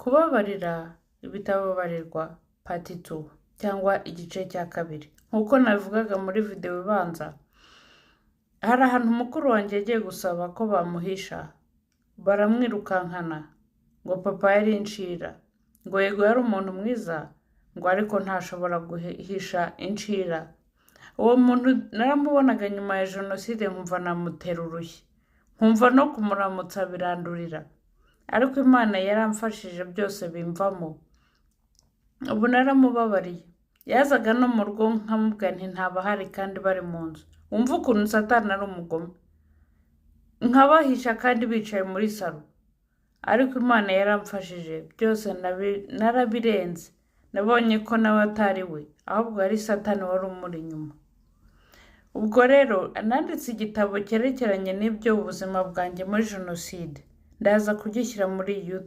Kubabarira ibitababarirwa part 2 cyangwa igice cya kabiri. Nk'uko nabivugaga muri videwo ibanza, hari ahantu mukuru wanjye yagiye gusaba ko bamuhisha, baramwirukankana ngo papa yari inshira, ngo yego yari umuntu mwiza, ngo ariko ntashobora guhisha inshira. Uwo muntu naramubonaga nyuma ya jenoside nkumva namutera urushyi, nkumva no kumuramutsa birandurira. Ariko Imana yaramfashije byose bimvamo, ubu naramubabariye. Yazaga no mu rugo nkamubwira nti ntabahari kandi bari mu nzu. Wumva ukuntu Satani ari umugome, nkabahisha kandi bicaye muri salo. Ariko Imana yaramfashije byose narabirenze. Nabonye ko nawe atari we, ahubwo ari Satani wari umuri inyuma. Ubwo rero nanditse igitabo cyerekeranye n'ibyo ubuzima bwanjye muri jenoside, ndaza kugishyira muri YouTube.